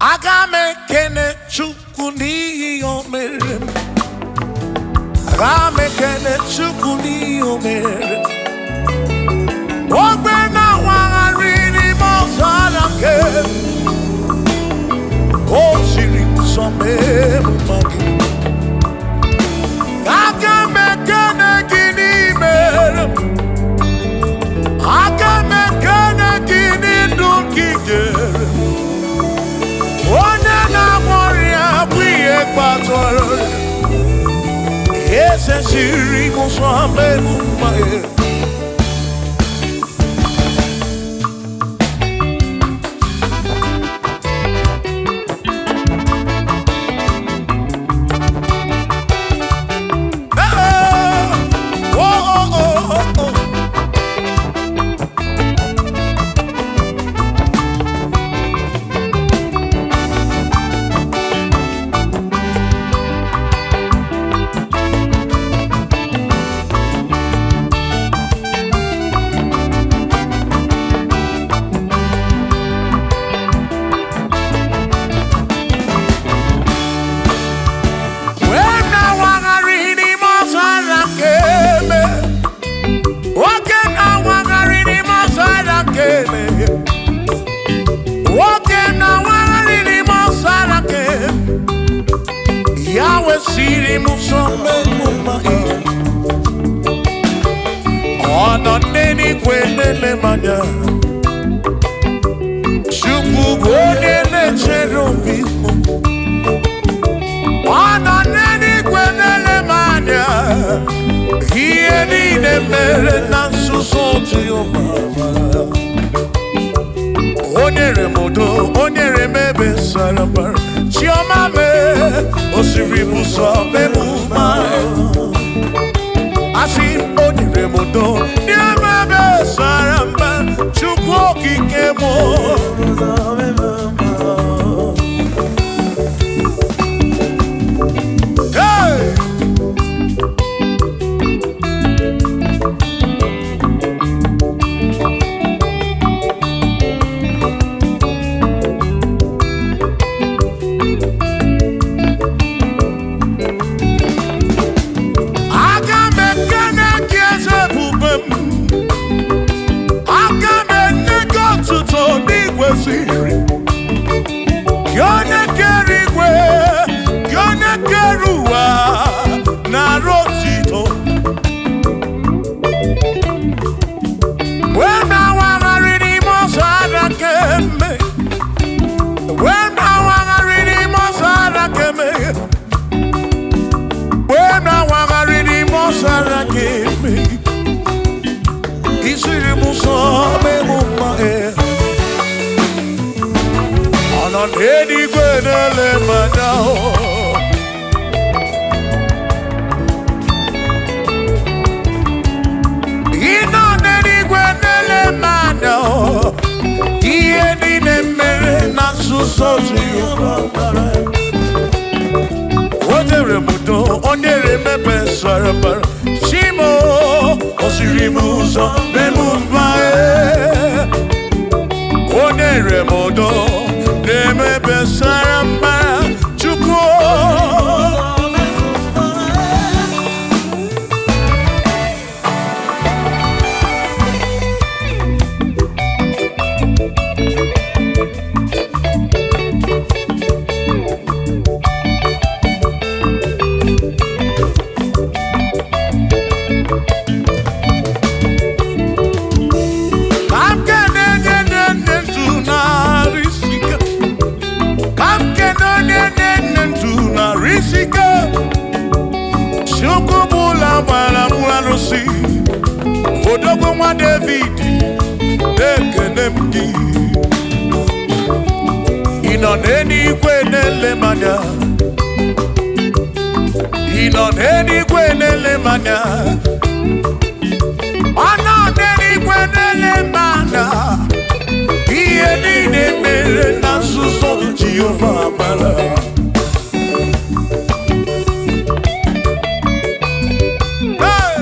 Aga m ekene Chukwu n'ihi o mere m. Aga m ekene Chukwu n'ihi o mere m. Ogbe na-awagharị n'ime ọzara nke o siri m sọ mee m mma gị. Aga m ekene gị n'ime m. Aga m ekene gị n'ndụ nke i nyere m. Onye na-agwọ ọrịa bụ ihe kpatara eze siri m ụzọ mee m mma gị. Oh, oh, oh, oh, oh. Wee na-awagharị n'ime ọzara nke eme. Nwoke na-awagharị n'ime ọzara nke eme. Nwoke na-awagharị n'ime ọzara nke eme. Ya wesịrị m ụzọ mmegbu mma ihe. Ọ nọ n'eluigwe na-ele m anya. Chukwu bụ onye na-echere obi m. Ọ nọ n'eluigwe na-ele m anya. Ihe niile mere na nzuzo Jehova mara. O nyere m udo, o nyere m ebe sara mbara. Chiọma mee, o siri m ụzọ mee m mma. Asị m, o nyere m udo, nye m ebe sara mbara. Chukwu okike m. Hey! Aga m ekene gị eze ebube m. Aga m enye gị otuto n'igwe siri. Gị onye kere igwe, gị onye kere ụwa, nara otito. Wee na-awagharị n'ime ọzara keme. Wee na-awagharị n'ime ọzara keme. Wee na-awagharị n'ime ọzara keme. Isiri m ụzọ mee m mma e. Ọ nọ n'eluigwe na-ele m anya o. Ị nọ n'eluigwe na-ele m anya o. Ihe niile mere na nzuzo Jehova mara. O nyere m udo, o nyere m ebe sara mbara. Chimo, o siri m ụzọ mee m mma e. O nyere m udo, na-eme ebe sara mbara. Chukwu ka m kene onye na-enye ndụ narị isike. Ka m kene onye na-enye ndụ narị isike. Chukwu bụ ụlọ agbara m arụsị. Odogwu nwa David, na-ekene m gị. Ị nọ n'eluigwe na-ele m anya. Ị nọ n'eluigwe na-ele m anya. Ọ nọ n'eluigwe na-ele m anya. Ihe niile mere na nzuzo Jehova mara. Hey!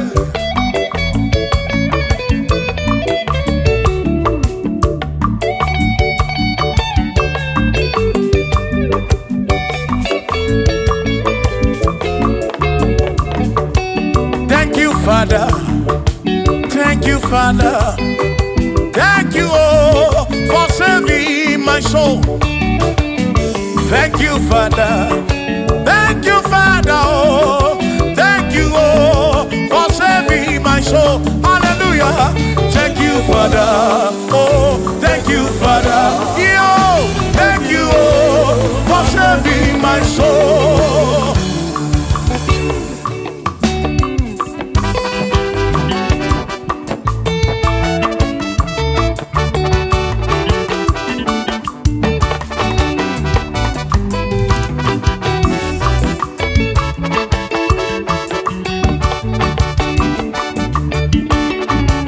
Father. Thank you, oh, for saving my soul. Thank you, Father. Thank you, Father. Oh, thank you, oh, for saving my soul. Hallelujah. Thank you, Father. Oh, thank you, Father. Yo, thank you, oh, for saving my soul.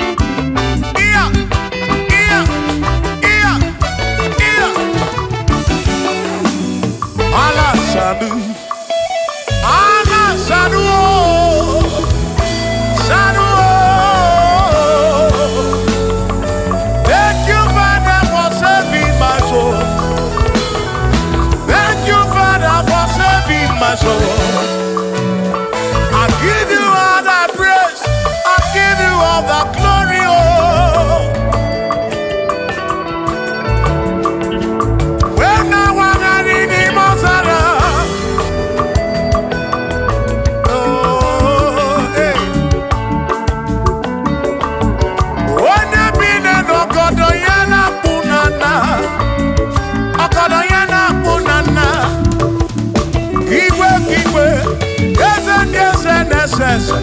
Yeah, yeah, yeah, yeah. Allah Sadu. Allah Sadu. Oh, Sadu. Oh. Thank you, Father, for saving my soul. Thank you, Father, for saving my soul. I give you all the praise. I give you all the glory. Oh. When I was in the Mozara. Oh, hey. Onye bi n'ọgọdọ ya na-akpụ na nna. Ọgọdọ ya na-akpụ na nna. Igwe ka igwe, eze ndị eze na-ese ese.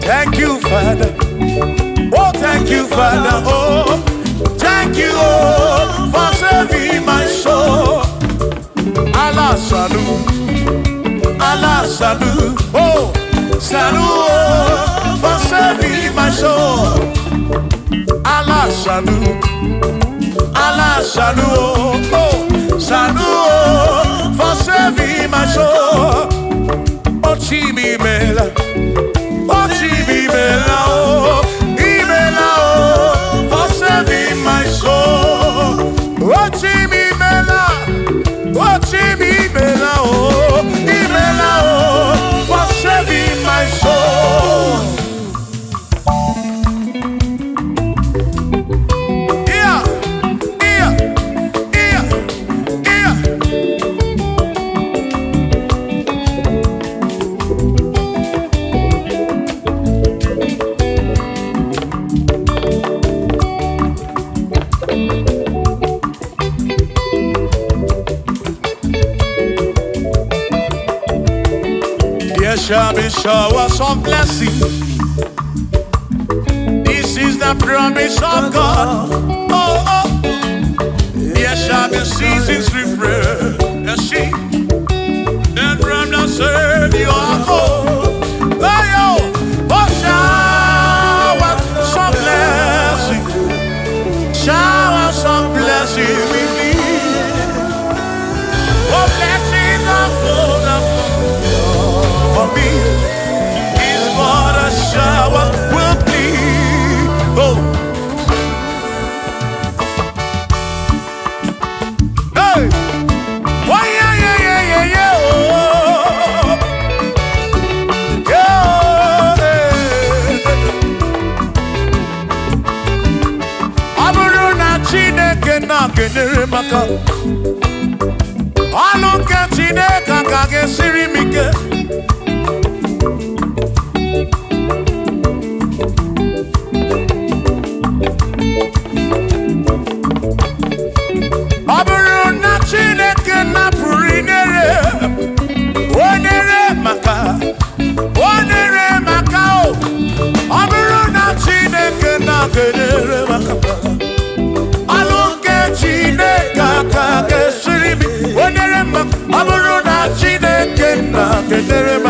Thank you, Father. Oh, thank you, Father. Oh, thank you, oh, for saving my soul. Allah Salu, Allah Salu, oh, Salu, oh, for saving my soul. Allah Salu, Allah Salu, oh, oh, Salu, oh, for saving my soul. Oh, Chimi Mela. Oh, Chimi Mela, oh, Imela, oh, for saving my soul. Oh, Chimi Mela, oh, Chimi Mela, oh, Imela, oh, for saving my soul. Yeah, yeah, yeah, yeah. There shall be showers of blessing. This is the promise of God. Oh, oh. There shall be seasons refresh. Yes, she and from the Savior. Oh, oh, oh, shower some blessing. Shower some blessing with me. Oh, blessings are full of for me. Is what a shower will be. Oh, hey, why, yeah, yeah, yeah, yeah, yeah, oh, yeah, hey. Ọ bụrụ na Chineke na-enyere m aka, ọlụ nke Chineke ka ga-esiri m ike. Ọ bụrụ na Chineke napụrụ inyere, o nyere maka, o nyere maka o. Ọ bụrụ na Chineke na-enyere maka, ọlụ nke Chineke aka ga-esiri m, o nyere maka. Ọ bụrụ na Chineke na-enyere m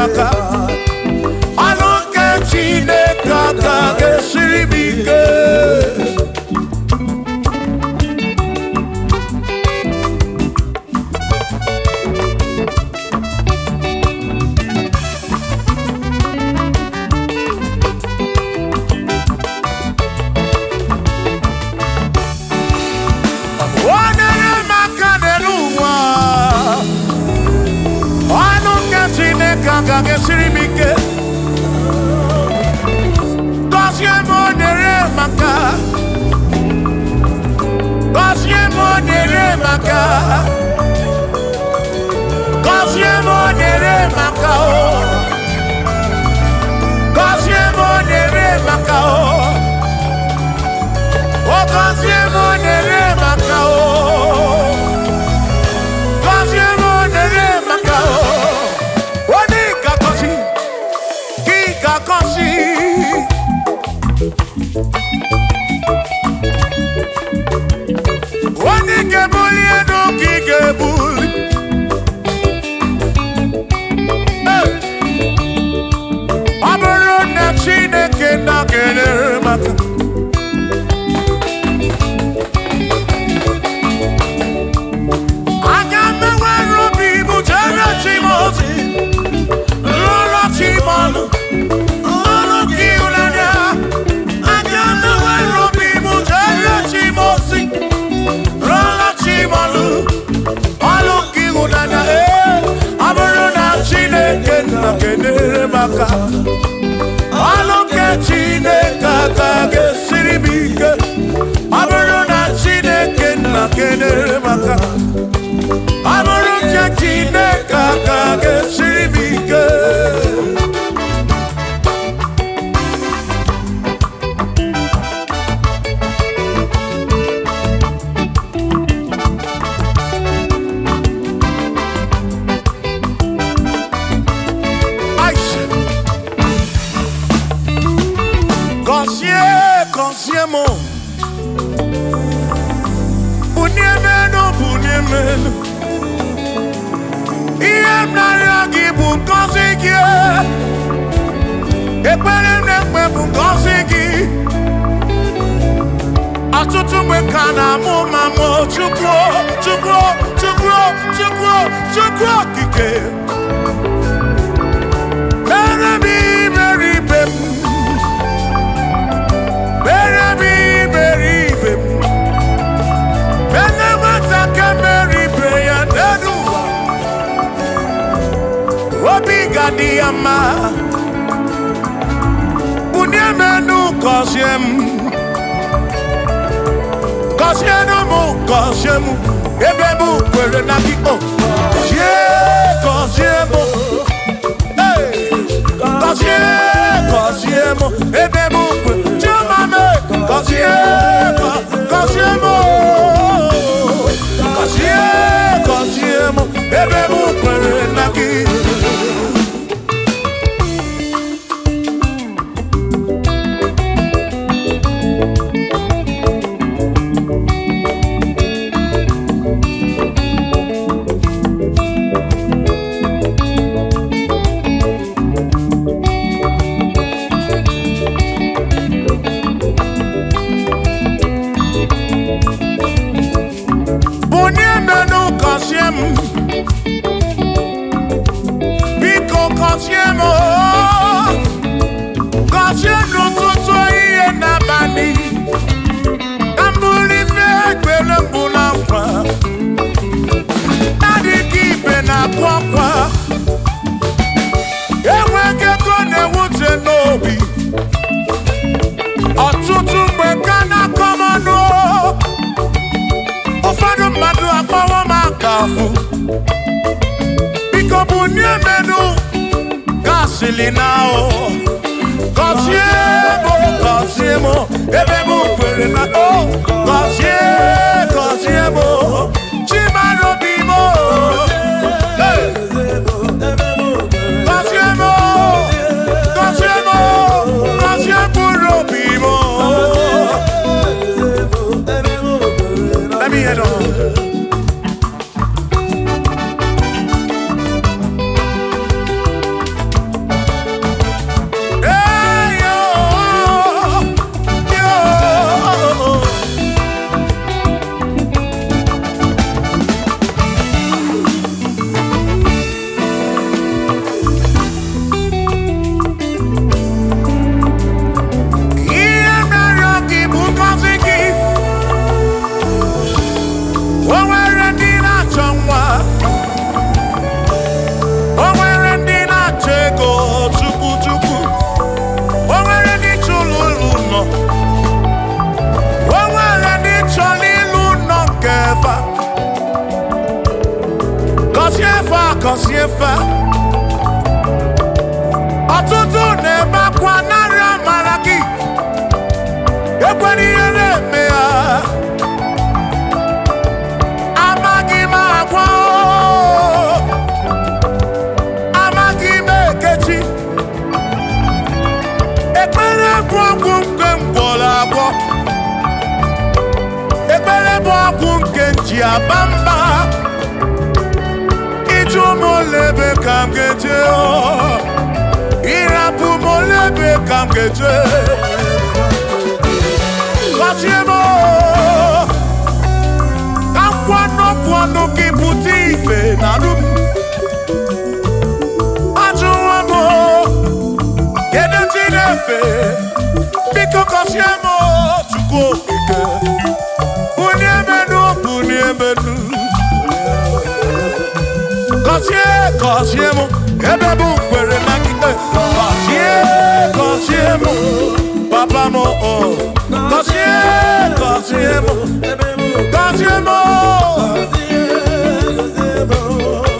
Gọzie m, nyere m aka o. Gọzie m, nyere m aka o. Onye ga-agọzi, gị ga-agọzi. Onye ga-ebuli elu ka ị ga-ebuli. Hey! Ọ bụrụ na Chineke na-enyere m aka, aga m enwere obi bụ jere chi m ozi, rụọrọ chi m ọlụ, ọlụ gị ịhụnanya. Aga m enwere obi bụ jere chi m ozi, rụọrọ chi m ọlụ, ọlụ gị ịhụnanya. Ee, ọ bụrụ na Chineke na-enyere m aka, ọlụ nke Chineke aka ga-esiri m ike. Ọ bụrụ na Chineke na-enyere m aka, ọ bụrụ nke Chineke aka ga-esiri m ike. Aisha. Gọzie, gọzie m, bunie m elu, bunie m elu. Ihe m na-arịọ gị bụ ngọzi gị. Ekpere m na-ekpe bụ ngọzi gị. Ọtụtụ mgbe ka na-amụ ma mụ, Chukwu, Chukwu, Chukwu, Chukwu, Chukwu okike, mere m iberibe m, mere m iberibe m, mere nwata ka mere ibe ya n'elu ụwa, obi ga-adị ya mma. Bunie m enu, gọzie m, gọzienụ m, gọzie m, ebe m kwere na gị o. Gọzie, gọzie m. Hey! Gọzie, gọzie m, ebe m kwere. Chioma m, gọzie, gọzie m o. Gọzie, gọzie m, ebe m kwere na gị. Bunie m enu, gọzie m, biko gọzie m o. Gọzie n'ụtụtụ, ehihie n'abalị, ka m bụrụ ife ekpere mbụ na nkwa na-adịghị ibe na-akụ akwa. Enweghị ego na-ewute n'obi. Ọtụtụ mgbe ka na-akọ m ọnụ, ụfọdụ mmadụ akpọwọ m aka afụ. Biko bunie m enu, gasịlị na o. Gọzie m, gọzie m, ebe m kwere na o. Gọzie, gọzie m, chimarobi m. Hey! Gọzie m, gọzie m, gọzie mkpụrụ obi m. Let me hear them. Hey, yo, yo. Ihe mere gị bụ ngọzi gị. O nwere ndị na-achọ nwa, o nwere ndị na-achọ ego chukwu chukwu, o nwere ndị chọrọ ụlọ ụlọ, o nwere ndị chọrọ ịlụ ụlọ nke fa. Gọzie fa, gọzie fa. Ọtụtụ na-ebe akwa narị amara gị, ekwere ihe na-eme ha. Ịbụ ọgwụ nke nji aba mba. Ịjụ m ole ebe ka m ga-eje o. Ịrapụ m ole ebe ka m ga-eje. Gọzie m o. Ka nkwanụ kwanụ gị pụta ife na arụ m. Ajụwo m o, kedu chi na-efe? Biko gọzie m o, Chukwu okike. Bulie m enu, bulie m enu. Gọzie, gọzie m, ebe m kwere na gị. Gọzie, gọzie m, papa m o. Gọzie, gọzie m, gọzie m o.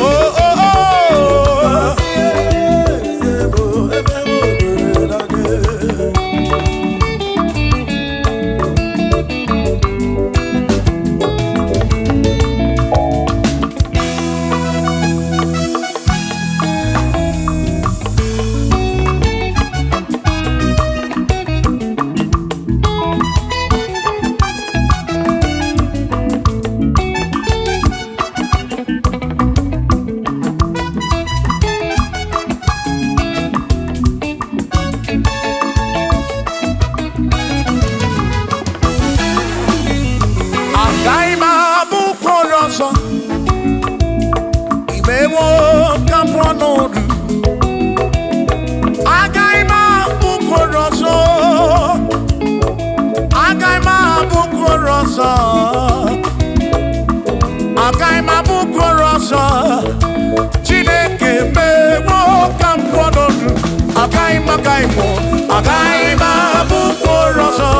Oh, oh, oh. Agaghị m abụ ụkwụ ọzọ. Imewo ka m pụọ n'ọdụ. Agaghị m abụ ụkwụ ọzọ. Agaghị m abụ ụkwụ ọzọ. Agaghị m abụ ụkwụ ọzọ. Chineke mewo ka m pụọ n'ọdụ. Agaghị m, agaghị m, agaghị m abụ ụkwụ ọzọ.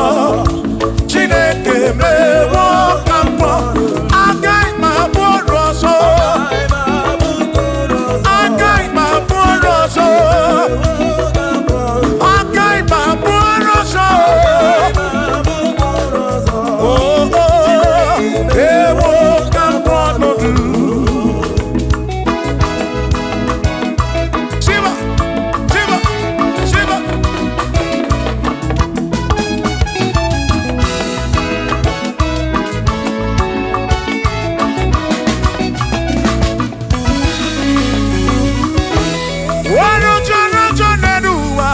Chineke mewo ka m pụọ. Agaghị m abụ ọrụ ọzọ. Agaghị m abụ ọrụ ọzọ. Agaghị m abụ ọrụ ọzọ. Oh, oh, ewo ka m pụọ n'ọdụ. Shiva, Shiva, Shiva. Wọ́n jọrọ jọ nínú wa.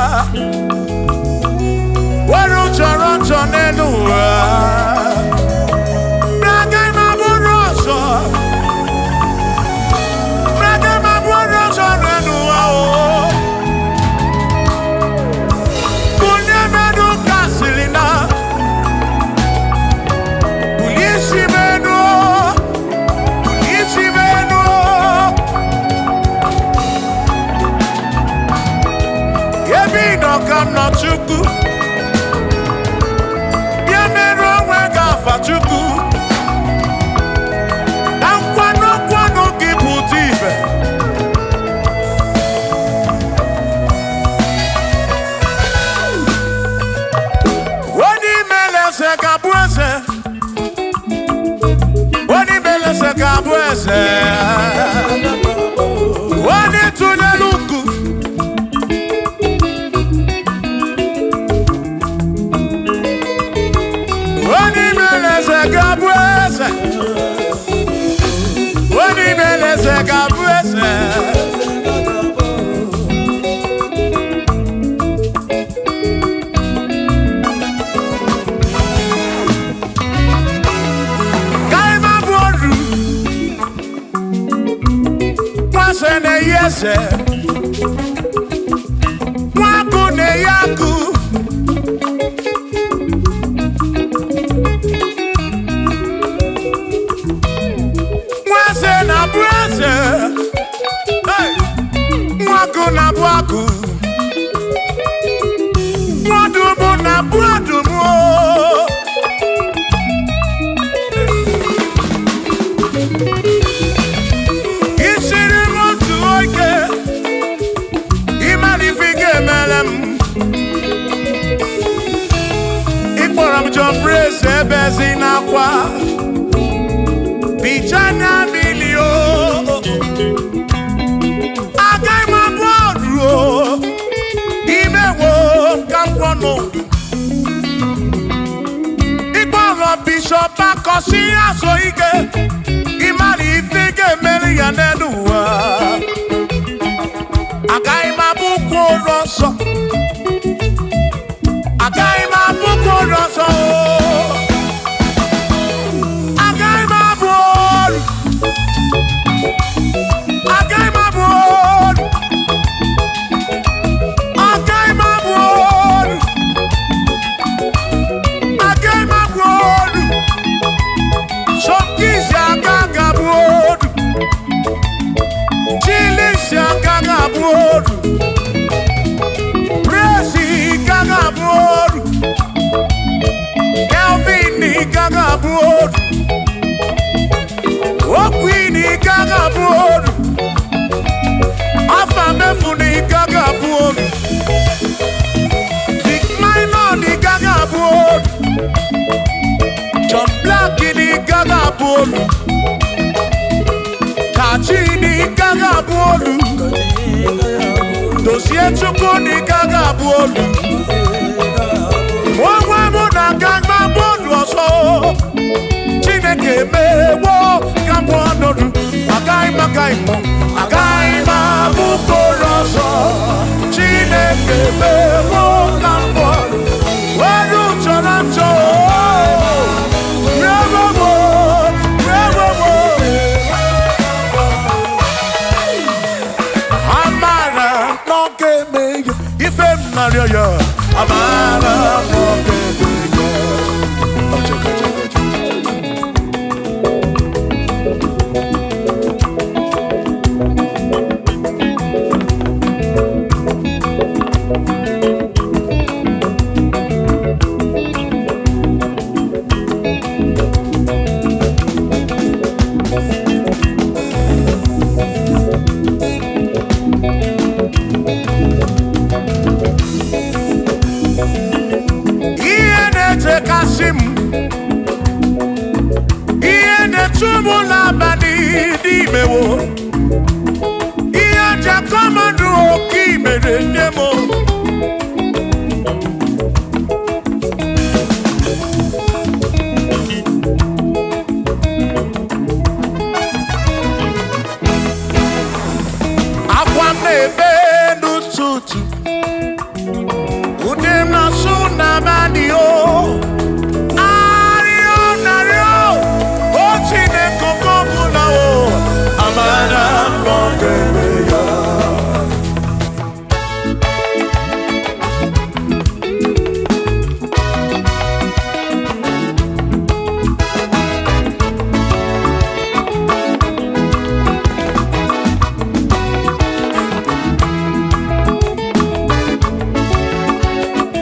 Wọ́n jọrọ jọ nínú wa. Braga ma bụrụ ọzọ. Braga ma bụrụ ọzọ nínú wa o. Bulie mẹ́nu kasịrị na. Bulie isi mẹ́nu o. Bulie isi mẹ́nu o. Ebe ị nọ ka m nọ Chukwu. Bịa mere onwe gị afa Chukwu. Na nkwanụ nkwanụ gị pụta ife. Onye imele eze ga-abụ eze. Onye imele eze ga-abụ eze. Onye tụnyere uku. Onye imele eze ga-abụ eze. Onye imele eze ga-abụ eze. Kaima bụ oru. Nwa na-eyi eze. Nwa agụ na-eyi agụ. Nwa eze na-abụ eze. Hey! Nwa agụ na-abụ agụ. Nwa ọdụm na-abụ ọdụm o. Isiri m otu oge, ịmara ife ị ga-emere m. Ị kpọrọ m John Praise ebezi n'akwa. Bicha anya mmiri o. Agaghị m abụ ọrụ o. Imewo ka m kwọ n'ụdụ. Ịkpọrọ Bishọp Akọ Ọsị ya so ike, ịmara ife ga-emeri ya n'elu ụwa. Agaghị m abụkwa olu ọzọ. Agaghị m abụkwa olu ọzọ. Agaghị m abụ olu. Agaghị m abụ olu. Agaghị m abụ olu. Agaghị m abụ olu. Sọmkisi aka ga-abụ olu. Chilisi aka ga-abụ olu. Presi ka ga-abụ olu. Kelvin ka ga-abụ olu. Okwini ka ga-abụ olu. Afa Mefuni ka ga-abụ olu. Big Minor ka ga-abụ olu. John Black ka ga-abụ olu. Kachi ka ga-abụ olu. Dozie Chukwu ka ga-abụ olu. Onwe mụ na aga mgba olu ọzọ. Chineke mewo ka m pụọ n'olu. Agaghị m agaghị m agaghị m abụ mkpụrụ ọzọ. Chineke mewo ka m pụọ. Olu chọrọ nchọ. Rewowo, rewowo. Amara na ọ ga-eme ya ife m narịọ ya. Amara na ọ ga-eme ya. Ọchọ, ọchọ, ọchọ. Ihe na-echekasị m, ihe na-echu m n'abalị n'imewo, ihe njakọmadụ oke imere nne m. Akwa m na-ebe n'ụtụtụ, ude m na-asụ n'abalị o. Arịọ narịọ, o Chineke oke ọbụla o, amara m ọ ga-eme ya.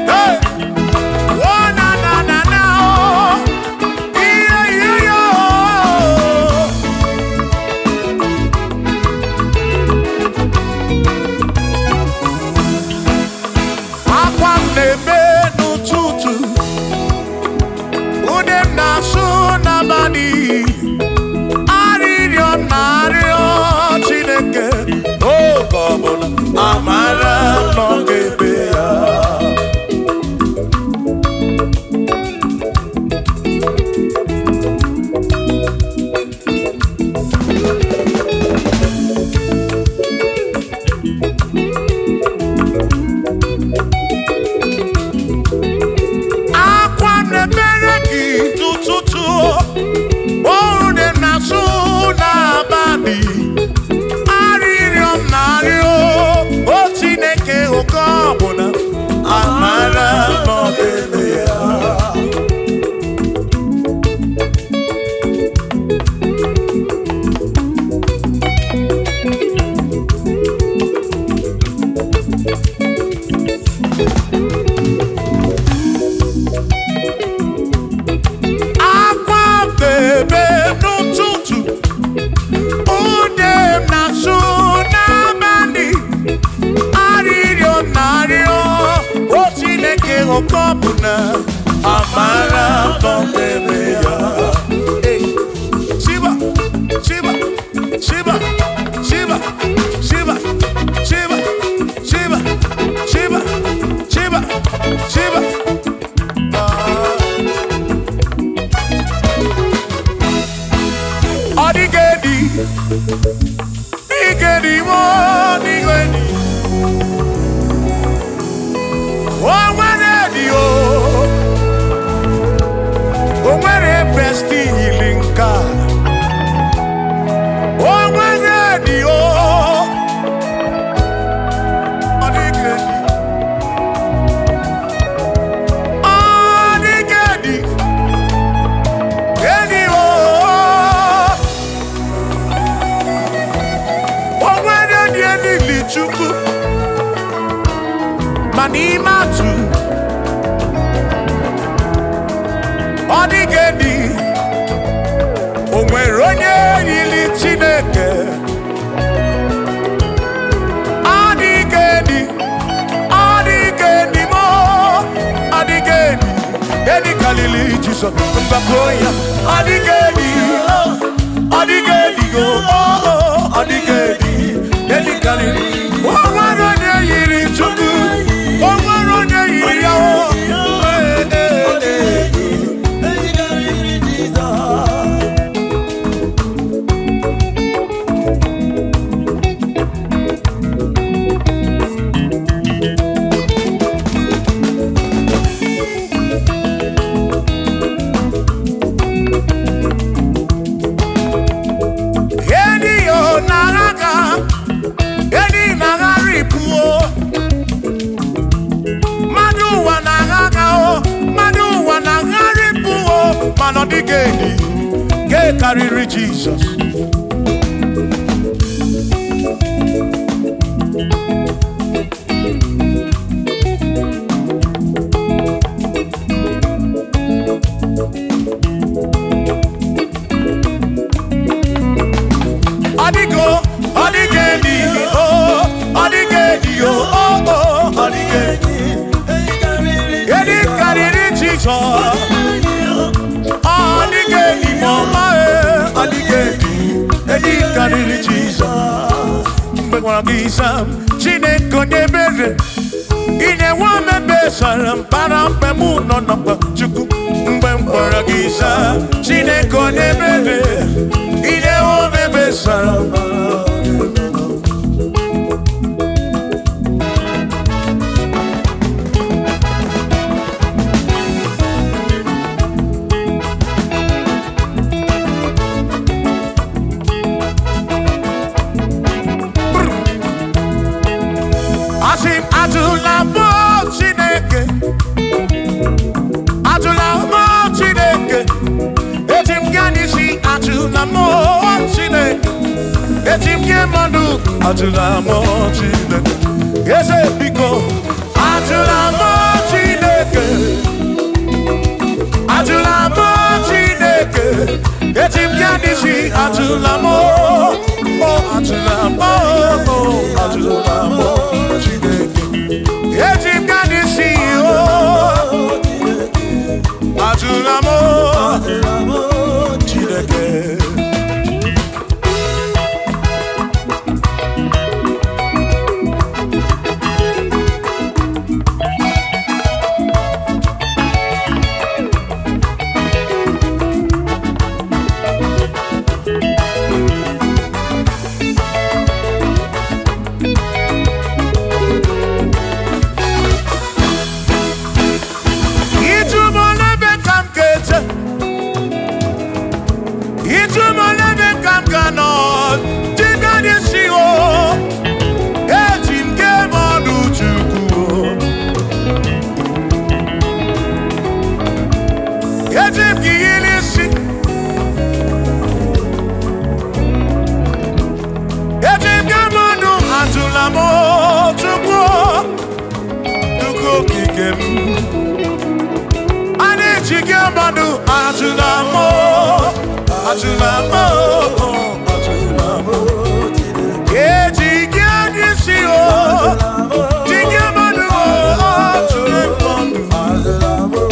Hey! Oh, na, na, na, na, oh. Yeah, yeah, yeah, oh. Akwa m na-ebe n'ụtụtụ, ude m na-asụ n'abalị, arịrịọ m na-arịọ Chineke n'oge ọbụla, amara m na ọ ga-eme ya. Akwa na-ebere gị n'ụtụtụ, oru dị m na-asụ n'abalị, arịrịọ m na-arịọ, o Chineke oke ọbụla, amara m ọ ga-eme ya. Akwa m na-ebe n'ụtụtụ, ude m na-asụ n'abalị, arịrịọ m na-arịọ, o Chineke oke ọbụla, amara m ọ ga-eme ya. Hey. Shiba, Shiba, Shiba, Shiba, Shiba, Shiba, Shiba, Shiba, Shiba, Shiba. Ah. Dike dị mo, dike dị. O nwere dị o. O nwere besti yiri nke a. O nwere dị o. Ọ dike dị. Ọ dike dị. Edi o. O nwere dị elili Chukwu. Ma n'ime atụ. Ọ dịghị dị. O nwere onye yiri Chineke. Ọ dịghị dị. Ọ dịghị dị mo. Ọ dịghị dị. Edi kalili Jizọs mgbakọ ya. Ọ dịghị dị. Ọ dịghị dị o. Ọ dịghị dị. Edi kalili. O nwere onye yiri Chukwu. O nwere onye yiri ya o. Ee, ee, ee. Edi yo n'agha, edi na-agharịpụ o. Mmadụ ụwa na-agha o, mmadụ ụwa na-agharịpụ o, mana ọ dịghị edi, nke karịrị Jizọs. Ọ dịgo, ọ dịghị edi o, ọ dịghị edi o, o, o, ọ dịghị edi. Edi karịrị Jizọs. Ọ dịghị edi ma ọma e, ọ dịghị edi, edi karịrị Jizọs. Mgbe gwara gị sam, Chineke onye ebere, inyewa m ebe sara mbara mgbe mụ nọ na mkpa Chukwu. Mgbe m gwara gị sam, Chineke onye ebere, inyewa m ebe sara mbara. Asị m atụla mụ Chineke, atụla mụ Chineke, eji m gaa n'isi atụla mụ Chineke, eji m gị mmadụ atụla mụ Chineke, eze biko atụla mụ Chineke, atụla mụ Chineke, eji m gaa n'isi atụla mụ, o atụla mụ, o atụla mụ Chineke. Eji m gaa n'isi o, atụla mụ Chineke. Ịjụ m ole ebe ka m ga-eje, ịjụ m ole ebe ka m ga-anọ, ji m gaa n'isi o, eji m gee m ọnụ Chukwu o. Eji m gị yiri isi, eji m gee m ọnụ atụla m o, Chukwu o, Chukwu okike m. A na-eji gị mmadụ atụla m o, atụla m o, atụla m o. Eji gị n'isi o, ji gị mmadụ o, atụla m ọnụ.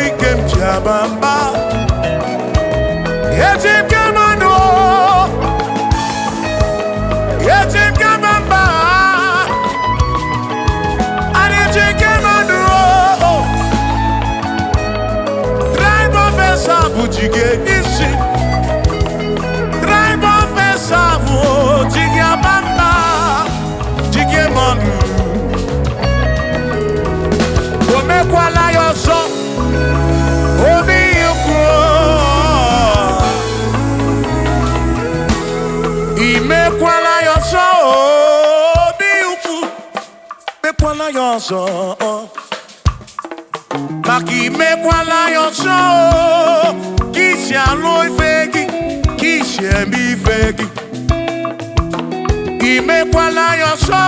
ike m ji aba mba. Eji m gị mmanụ, eji m gị aba mba. Anyị ji gị mmanụ. Tribe of Esau bụ ji gị isi. Tribe of Esau bụ ji gị aba mba, ji gị mmanụ. O mekwala ya ọzọ, obi ukwu. Imekwala ya ọzọ, obi ukwu. Mekwala ya ọzọ, maka imekwala ya ọzọ, ka isi alụ ife gị, ka isi eme ife gị. Imekwala ya ọzọ,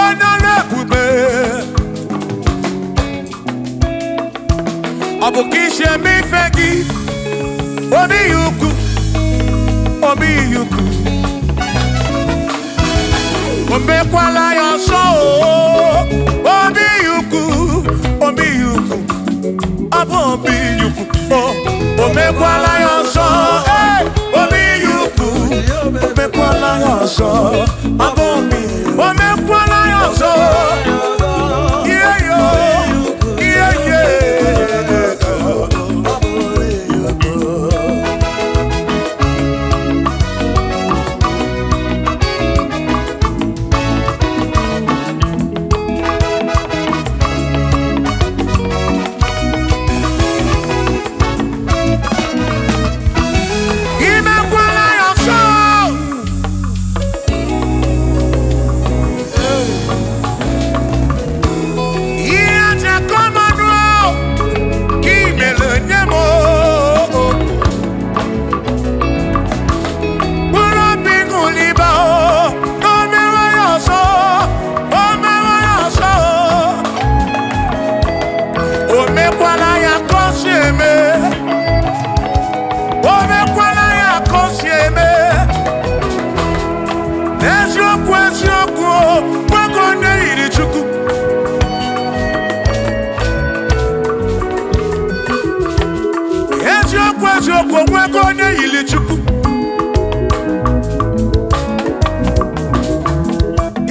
onye ọrụ ebube. Ọ bụ ka isi eme ife gị, obi ya ukwu, obi ya ukwu. O mekwala ya ọzọ, obi ya ukwu, obi ya ukwu, ọ bụ obi ya ukwu. O mekwala ya ọzọ, ee, obi ya ukwu. O mekwala ya ọzọ, ọ bụ obi. O mekwala ya ọzọ, ihe yo, ihe ye. Imekwala ya ọzọ. Ihe aja kọmanụ ka i mere nye m o. Mkpụrụ obi ṅụliba o, na o mewe ya ọzọ, o mewe ya ọzọ. O mekwala ya ka o si eme. O mekwala ya ka o si eme. Eziokwu, eziokwu, nwoke onye yiri Chukwu. Eziokwu, eziokwu, nwoke onye yiri Chukwu.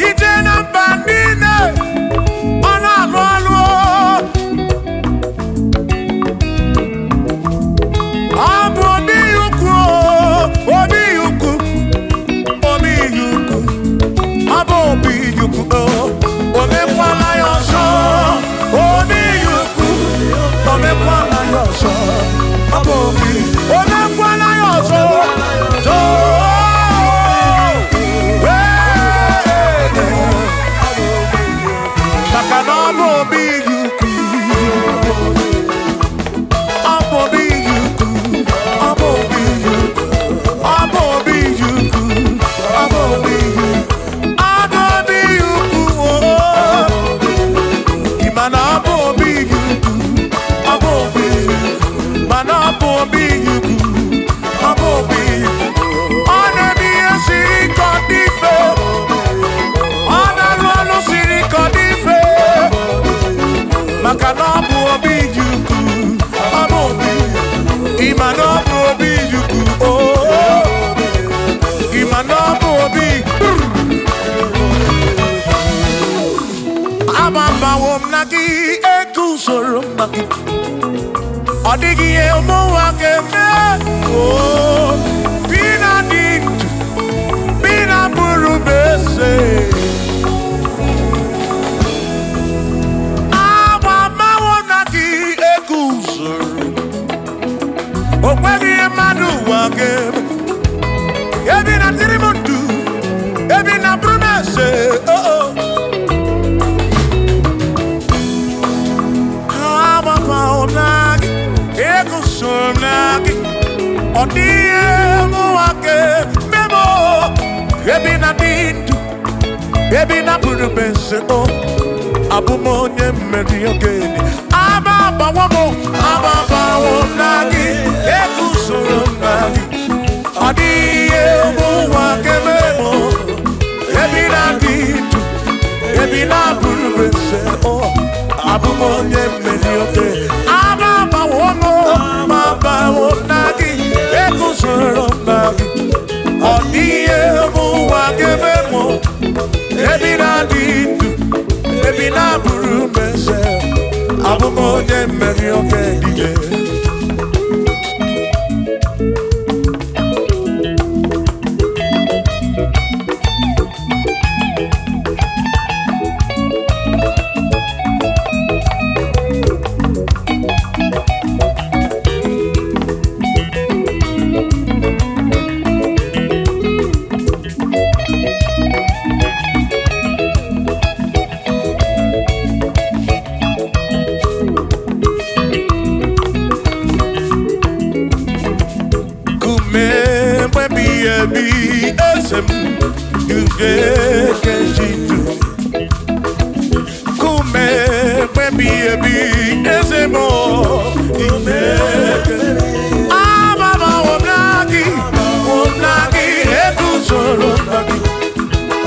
Ije na mba niile, ọ na-alụ ọlụ. Ọ bụ obi ukwu, obi ukwu, obi ukwu. Ọ bụ obi ukwu, o mekwala ya ọzọ, obi ukwu. O mekwala ya ọzọ, ọ bụ obi. O mekwala ya ọzọ, too. Ee. Maka na ọ bụ obi ukwu. Ọ bụ obi ukwu, ọ bụ obi ukwu, ọ bụ obi ukwu, ọ bụ obi ukwu. Ọ bụ obi ukwu, oo. Ị ma na ọ bụ obi ukwu, ọ bụ obi ukwu, mana ọ bụ obi ukwu, ọ bụ obi ukwu. Ọ na-eme ihe siri ike ọ dị mfe. Ọ na-alụ ọlụ siri ike ọ dị mfe. Maka na ọ bụ obi ukwu, ọ bụ obi. Ị ma na ọ bụ obi ukwu, oo. Ị ma na ọ bụ obi. Agbabawo m na gị, eguzoro m na gị. Ọ dịghị ihe ụmụnwa ga-eme. Oo, bi na dị ndụ, bi na bụrụ m eze. Agbabawo m na gị, eguzoro. O nweghị ihe mmadụ ụwa ga-eme. Ebi na dịrị m ndụ, ebi na bụrụ m eze. Oh, oh. Agbabawo m na gị, eguzoro m na gị. Ọ dịghị ihe mụnwa ga-eme m o. Ebi na dị ndụ, ebi na bụrụ m eze o. Abụ m onye mmeri ogene. Agbabawo m, agbabawo m na gị, eguzoro m na gị. Ọ dịghị ihe mụnwa ga-eme m o. Ebi na dị ndụ, ebi na bụrụ m eze o. Abụ m onye mmeri ogene. Mmeri oge dike. Kume mgbe ebi eze m nke kejitu. Kume mgbe ebi eze m nke amama womnagi womnagi eguzoro na gị.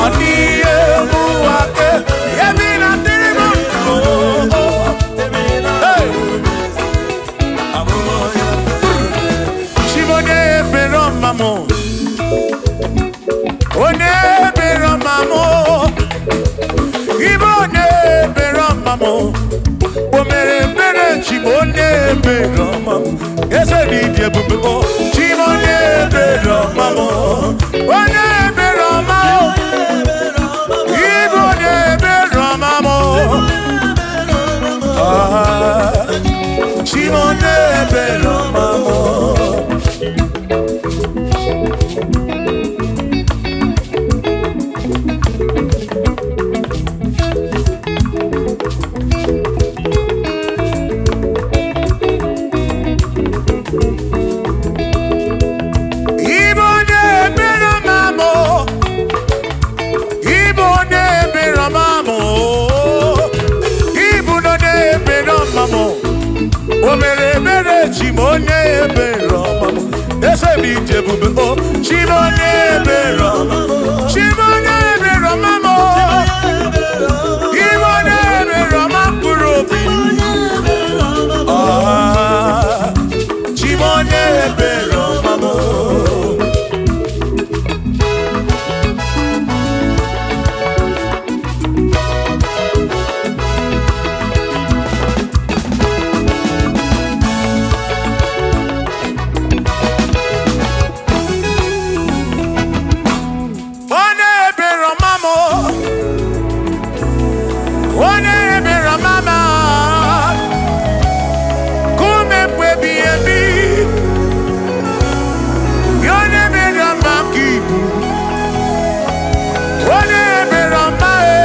Ọ dịghị emu ake ebi na dịrị m ndụ. Hey! Chibonye ebere ọma m, onye ebere ọma m, ibe onye ebere ọma m, o mere ebere chi m onye ebere ọma m, eze dị dị ebube o, chi m onye ebere ọma m, onye ebere ọma m, ibe onye ebere ọma m, ah, chi m onye ebere ọma m. Ibe onye ebere ọma m, ibe onye ebere ọma m, ibu onye ebere ọma m, o mere ebere chi m onye ebere ọma m, eze m ije ebube o, chi m onye ebere ọma m, chi m onye ebere ọma m, ibe onye ebere ọma mkpụrụ obi, ah, chi m onye ebere ọma m. Onye ebere ọma m, onye ebere ọma m, kume mgbe ebighị ebi, ya onye ebere ọma ka ibu, onye ebere ọma e,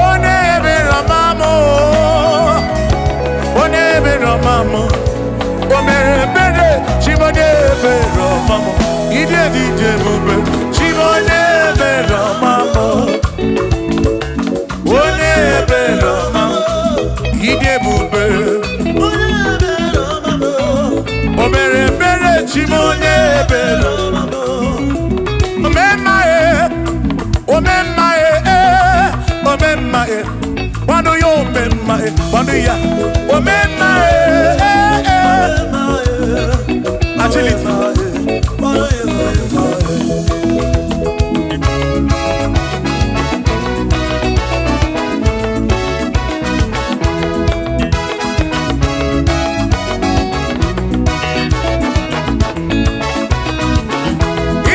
onye ebere ọma m, onye ebere ọma m, o mere ebere chi m onye ebere ọma m, ide dị ije ebube chi m onye ebere ọma m. Onye ebere ọma m, ịdị ebube, o mere ebere chi m onye ebere, omemma e, omemma e, e, omemma e, gwanụ ya omemma e, gwanụ ya omemma e, e, e. Agility.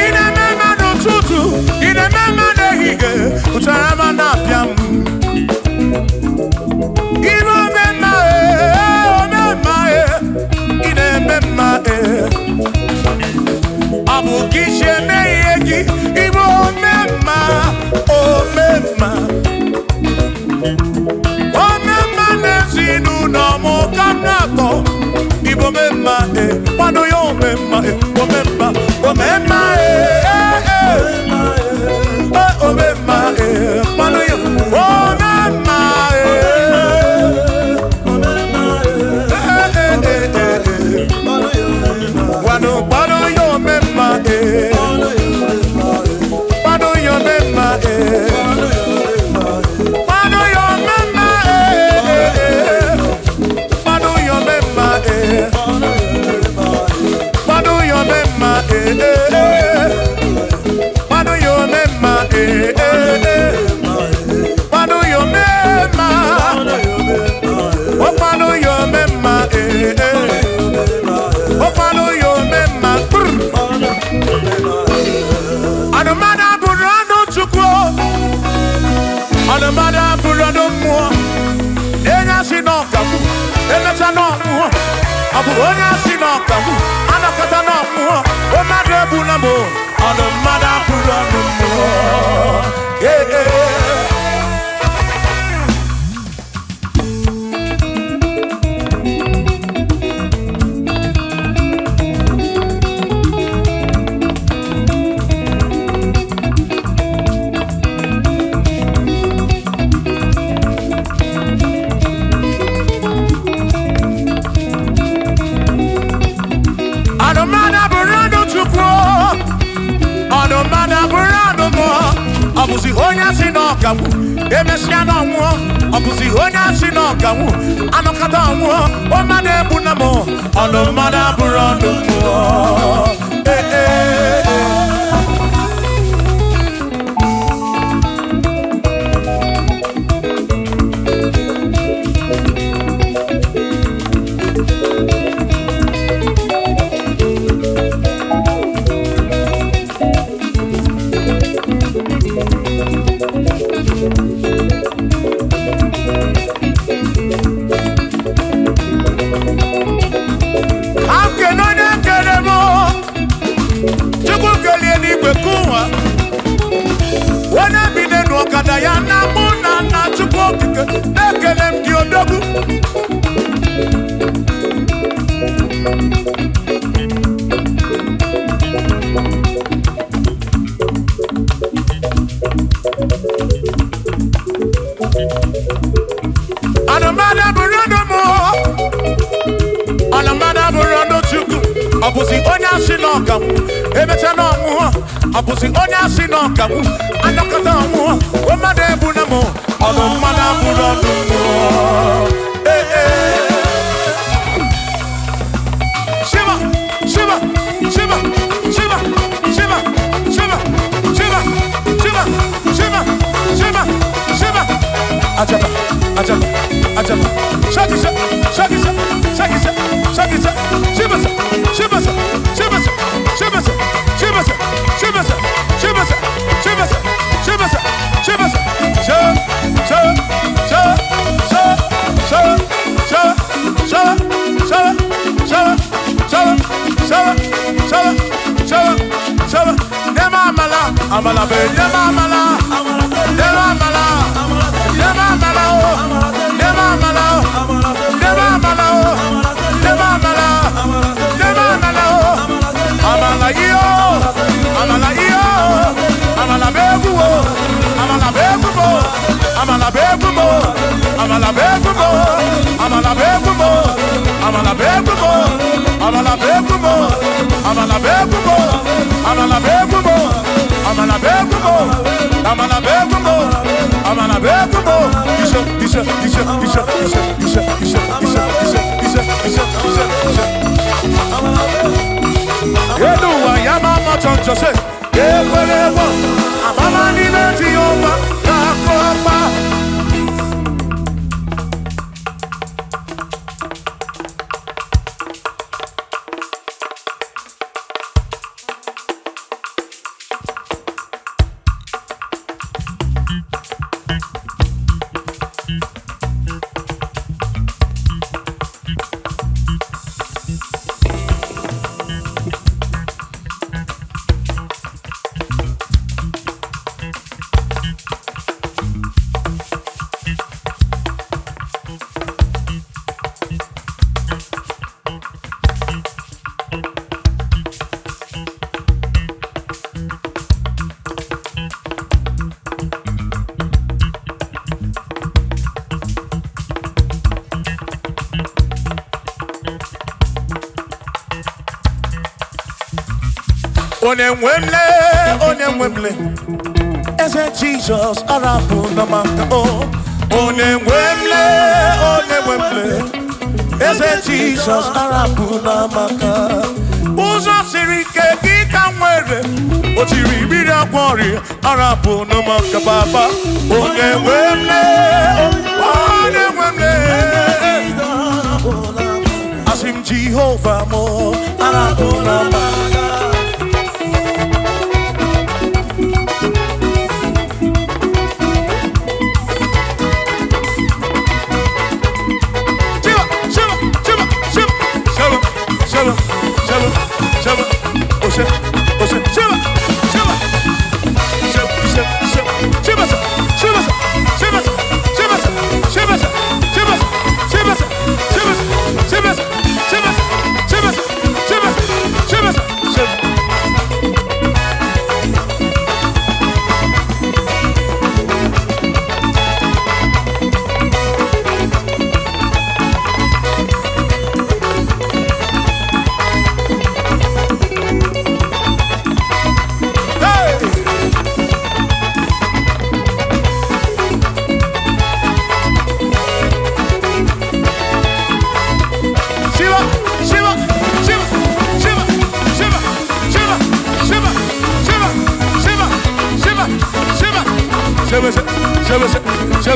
Ị na-eme mma n'ụtụtụ, ị na-eme mma n'ehihie, ụtara ma na-apịa m. Ime omemma e, omemma e, ị na-eme mma e. Ọ bụ ka isi eme ihe gị, ime omemma, omemma. Omemma n'ezinụlọ m ka m na-akpọ. Igbo omemma e, kwado ya omemma e, omemma, omemma e, e, e. E, omemma e, kwado ya omemma e. E, e, e, e, e. Kwado, kwado ya omemma e. Kwado ya omemma e. Kwado ya omemma e, e, e. Kwado ya omemma e. Kwado ya omemma e, e, e. Kwado ya omemma e, e, e. Emecha n'ọnwụọ, ọ bụ onye asị na ọkagbu. Anakọta n'ọnwụọ, mmadụ egbula m. Ọnụ mmadụ abụrụ ọnụ mmụọ. Ee, ee. Ọnụ mmadụ abụrụ ọnụ Chukwu, ọnụ mmadụ abụrụ ọnụ mmụọ. Ọ bụzi onye asị na ọkagbu, emesịa na ọnwụọ. Ọ bụzi onye asị na ọkagbu, anọkọta ọnwụọ. Mmadụ egbu na m, ọnụ mmadụ abụrụ ọnụ mmụọ. Ee, ee, ee. Ka m kene onye kere m, Chukwu kelie n'igwe kụwa, onye bi n'elu ọkada ya na mụ na nna Chukwu okike na-ekele m gị odogwu. Anụmanụ bụrụ ọnụ mụ, anụmanụ abụrụ ọnụ Chukwu. Ọ bụzi onye asị na ọkagbu, emecha na ọnwụọ. Ọ bụzi onye asị na ọkagbu, anọkọta ọnwụọ. Mmadụ egbu na mụ, ọnụ mmadụ abụrụ ọnụ mmụọ. Ee, ee. Shiva, Shiva, Shiva, Shiva, Shiva, Shiva, Shiva, Shiva, Shiva, Shiva, Shiva. Ajaba, ajaba, ajaba. Shaki, shaki, shaki, shaki, shaki, Shiva, Shiva, Shiva, Shiva, Shiva, Shiva, Shiva, Shiva, Shiva, Shiva, Sha, sha, sha, sha, sha, sha, sha, sha, sha, sha, sha, sha, sha, sha. Nema amala, amala be, nema amala, nema amala, nema amala o, nema amala o, nema amala o, nema amala, nema amala o, amala iyo, amala iyo, amala be egwu o, amala be egwu mo, amala be egwu mo, amala be egwu mo, amala be egwu mo, amala be egwu mo, amala be egwu mo, amala be egwu mo, amala be egwu mo, amala be egwu mo, amala be egwu mo, amala be egwu mo. Ise, ise, ise, ise, ise, ise, ise, ise, ise, ise, ise, ise, ise. Eluwa ya mama chọnchọ se ekwere ekwe amama n'ime Jehova ga-akụ ọkpa. Onye nwe m lee, onye nwe m lee, eze Jizọs arapụ na maka o. Onye nwe m lee, onye nwe m lee, eze Jizọs arapụ na maka. Ụzọ siri ike gị ka m nwere, o tiri mmiri agwọ ọrịa arapụ na maka baba. Onye nwe m lee, onye nwe m lee, asị m Jehova mụ arapụ na maka. Shiva, Shiva,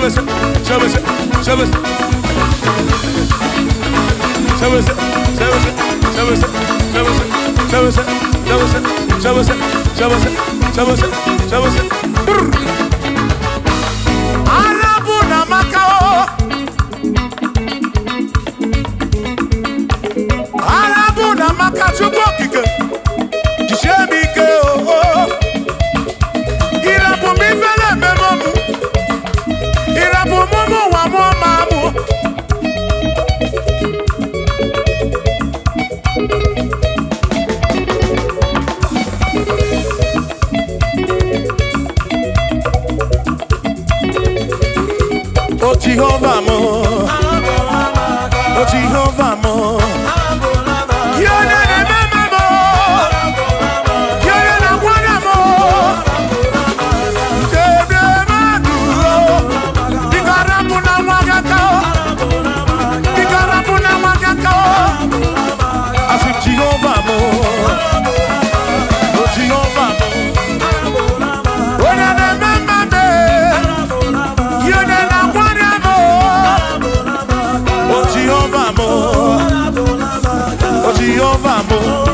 Sebese, sebese, sebese. Sebese, sebese, sebese, sebese, sebese, sebese, sebese, sebese, sebese, sebese. Brr. Arabu na Macao. Arabu na Macao, Chukwu okike. Jisie m ike o. Ịrapụ m ifele ememe mụ. Ịrapụ m ụmụ ụwa mụọ ma mụ. O Jehovah mo, o Jehovah mo. Gị onye na-eme mma mo, gị onye na-agwara mo. Chebe mmadụ o, biko rapụ na nwa gị aka o, biko rapụ na nwa gị aka o. Asị Jehovah mo, o Jehovah mo. Onye na-eme mma me, gị onye na-agwara mo. O Jehovah mo, o Jehovah mo.